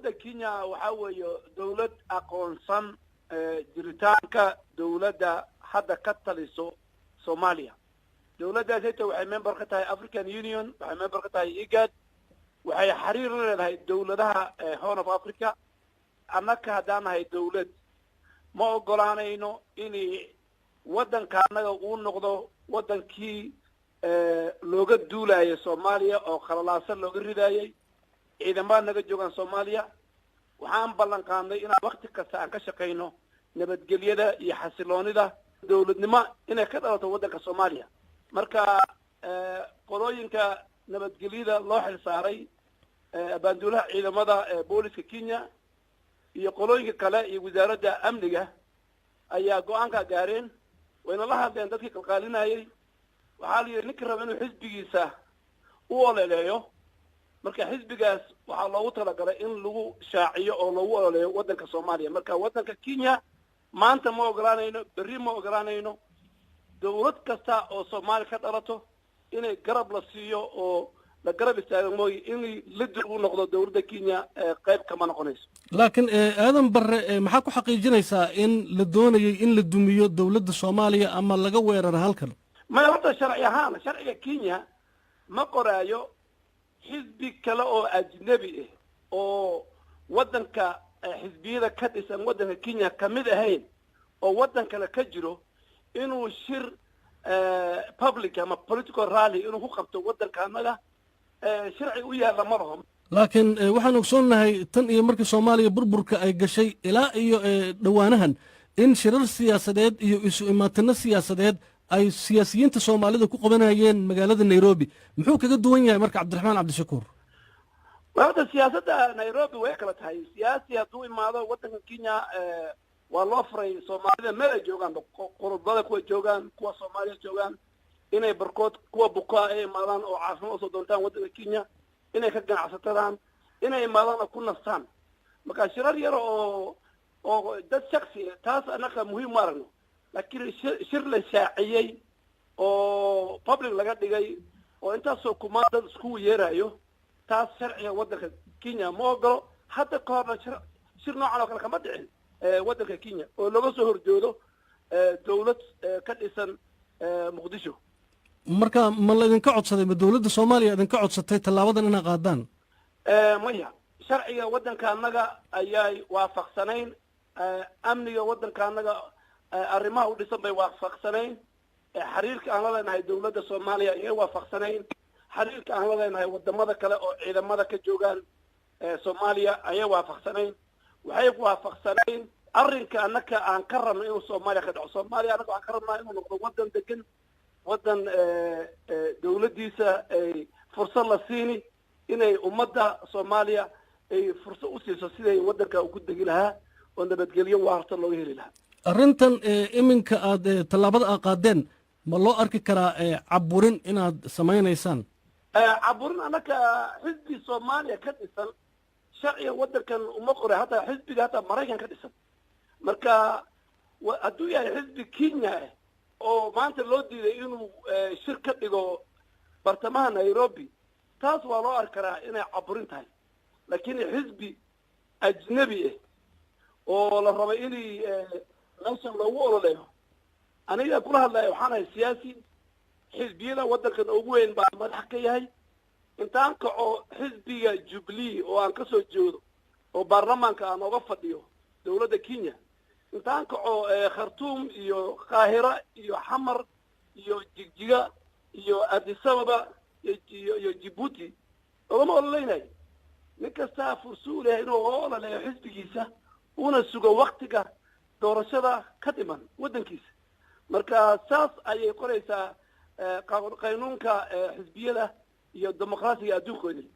Dowladda Kenya waxaa weeye dowlad aqoonsan jiritaanka dowladda hadda ka taliso Soomaaliya. Dowladdaas hita waxay member ka tahay African Union, waxay member ka tahay IGAD, waxay xiriir la leedahay dowladaha Horn of Africa. Annaka haddaan nahay dowlad, ma ogolaanayno inay waddanka annaga uu noqdo waddankii looga duulaayay Soomaaliya oo khalalaasan looga ridaayay. Ciidamada naga joogaan Soomaaliya, waxaan ballan qaadnay inaan wakti kasta aan ka shaqayno nabadgelyada iyo xasiloonida dowladnimo inay ka dhalato waddanka Soomaaliya. Marka qolooyinka nabadgelyada loo xil saaray, abaanduulaha ciidamada booliska Kenya iyo qolooyinka kale iyo wasaaradda amniga ayaa go-aankaa gaareen. Wayna la hadleen dadkii qalqaalinayay. Waxaa la yidhi ninka raba inuu xisbigiisa u ololeeyo, marka xisbigaas waxaa loogu talagalay in lagu shaaciyo oo loogu ololeeyo waddanka Soomaaliya. Marka waddanka Kenya maanta ma ogolaanayno, berri ma ogolaanayno dowlad kasta oo Soomaaliya ka dhalato inay garab la siiyo oo la garab istaago mooye, inay liddi u noqdo dowladda Kenya qayb kama noqonayso. Laakiin Aadan Barre, maxaa ku xaqiijinaysaa in la doonayay in la dumiyo dowladda Soomaaliya ama laga weeraro halkan? Maya, horta sharci ahaan sharciga Kenya ma qoraayo xisbi kale oo ajnebi ah oo waddanka xisbiyada ka dhisan waddanka Kenya kamid ahayn oo waddan kale ka jiro inuu shir public ama political rally inuu ku qabto waddanka annaga. Sharci u yaalla ma laho. Laakiin waxaan ogsoonnahay tan iyo markii Soomaaliya burburka ay gashay ilaa iyo dhowaanahan in shirar siyaasadeed iyo isu imaatino siyaasadeed ay siyaasiyiinta Soomaalida ku qabanayeen magaalada Nairobi. Muxuu kaga duwan yahay marka Cabdiraxmaan Cabdishakuur? Horta siyaasadda Nairobi way kala tahay. Siyaasi hadduu imaado waddanka Kenya, waa loo furay Soomaalida meel ay joogaan, qurubada kuwa joogaan, kuwa Soomaaliya joogaan, inay barkood kuwa bukaa ay imaadaan oo caafimaad usoo doontaan waddanka Kenya, inay ka ganacsatadaan, inay imaadaan oo ku nastaan. Marka shirar yar oo dad shaksi, taas annaka muhiim ma aragno, laakiin shir la shaaciyey oo public laga dhigay oo intaasoo kumaan dad isku yeerayo, taas sharciga waddanka Kenya ma ogolo. Hadda ka horna shir noocan oo kale kama dhicin waddanka Kenya oo looga soo horjoodo dowlad ka dhisan Muqdisho. Marka ma laydinka codsaday, ma dowladda Soomaaliya idinka codsatay tallaabadan inaa qaadaan? Maya, sharciga waddanka annaga ayay waafaqsanayn, amniga waddanka annaga arrimaha u dhisan bay waafaqsanayn, xiriirka aan la leenahay dowladda Soomaaliya ayay waafaqsanayn, xiriirka aan la leenahay wadamada kale oo ciidamada ka joogaan Soomaaliya ayay waafaqsanayn. Waxay waafaqsanayn arrinka annaka aan ka rabno inuu Soomaaliya ka dhaco. Soomaaliya annaga waxaan ka rabnaa inuu noqdo waddan degan, waddan dowladdiisa ay fursad la siini inay ummadda Soomaaliya ay fursad u siiso siday waddanka ugu degi lahaa oo nabadgelyo waarta looga heli lahaa. Arrintan iminka aad tallaabada aad qaadeen, ma loo arki karaa caburin inaad samaynaysaan? Caburin annaka xisbi Soomaaliya ka dhisan sharciga waddankan uma qoray, hataa xisbiga hataa Maraykan ka dhisan. Marka hadduu yahay xisbi Kenya ah oo maanta loo diiday inuu shir ka dhigo bartamaha Nairobi, taas waa loo arki karaa inay caburin tahay. Laakiin xisbi ajnebi ah oo la rabay inay meeshan loogu ololeeyo, aniga kula hadlaya waxaan ahay siyaasi xisbiyada waddankan ugu weyn baa madax ka yahay. Intaan kaco xisbiga Jubilee oo aan kasoo jeedo oo baarlamaanka aan oga fadhiyo dowladda Kenya, intaan kaco Khartuum iyo Qaahira iyo Xamar iyo Jigjiga iyo Addis Ababa iyo Jibuuti ogama ololeynayo. Nin kastaa fursu u leeyahay inuu oga ololeeyo xisbigiisa, una sugo waktiga doorashada ka dhiman waddankiisa. Marka saas ayay qoraysaa qaynuunka xisbiyada iyo dimuqraasiga adduunkoodii.